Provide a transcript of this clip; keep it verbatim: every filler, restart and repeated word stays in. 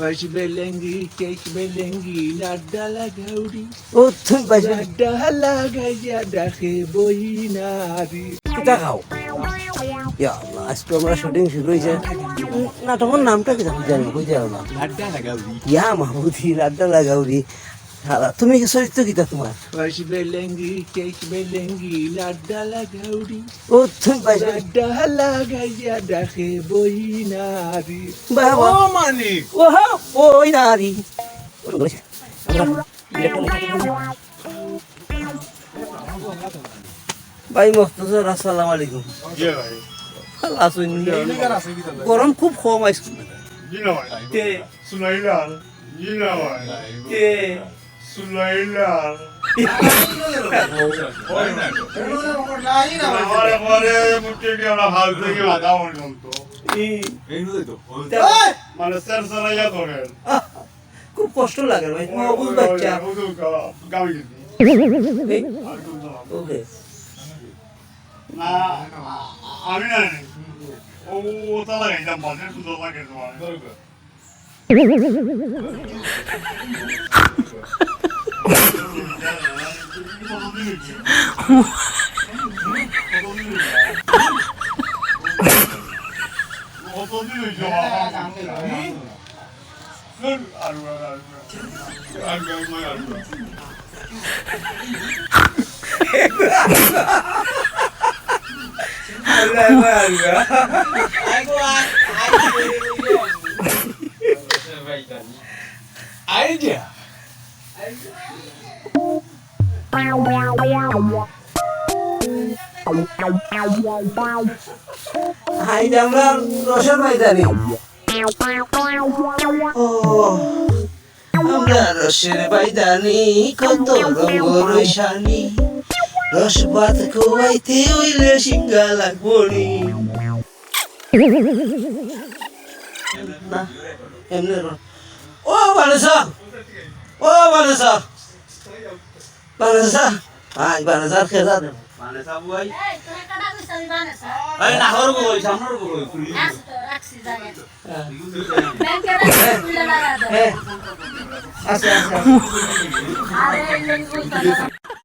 পাঁচ বেলেঙ্গি, কেক বেলেঙ্গি, লাড্ডা লাগাউরি। ও, তুমি পাঁচ বেলেঙ্গি। লাড্ডা লাগাইয়া ডাকে বইনারি। কিতা খাও? ইয়া আল্লাহ, আইজ তো আমরার shooting শুরু অইছে। উম, নাটকর নামটা কিতা? কই যাও, কই যাও না? লাড্ডা লাগাউরি। ইয়া মাহবুদি, লাড্ডা লাগাউরি। হালা, তুমি কি চরিত্র কিতা তুমার? পাঁচ বেলেঙ্গি, কেক বেলেঙ্গি, লাড্ডা লাগাউরি। ও, তুমি পাঁচ বেলেঙ্গি। লাড্ডা লাগাইয়া ডাকে বইনারি। বাহ, বাহ। ও মানিক। ওহো, বইনারি। ভাই মখতসর, আসসালামু আলাইকুম। জি ভাই। ভালা আছইন নি? গরম খুব কম আইজ। জি না ভাই। কে? সুলাইলাল। জি না ভাই। কে? সুলাইলাল। আমার পরে মুখে কি আমরা হাল থেকে বাধা পর্যন্ত। ই। মানে স্যার সারাইয়া ধরেন। খুব কষ্ট লাগে ভাই, তুমি অবুঝ বাচ্চা। ওই তো গা-, গাবি গেছি। এই, ওকে। না, আমি না, ও, ও তালা গাইতাম, বাজে সুন্দর লাগে তোমার। কতদিন হইছে? কতদিন হইছে? আইজ আমরা রসের ময়দানে। ও, আমরা রসের ময়দানে কত রঙ রসানি। রস ভাত খোয়াইতে অইলে সিঙ্গা লাগবো নি। না, এমনে রস। ও বানেসা, ও বানেসা, বানেসা, আয় বানেসা, খেলা দে। বানেসা বুয়াই। এই, তুই কাটা কইছ আমি বানেসা। এই, না, হর বই, সামনের বই। আচ্ছা, তো রাখছি, জানি। হ্যাঁ। ব্যাংকে রাখছি, তুই লাগা দে। হ্যাঁ। আচ্ছা, আচ্ছা। আরে, এই, এই, ওই তো না।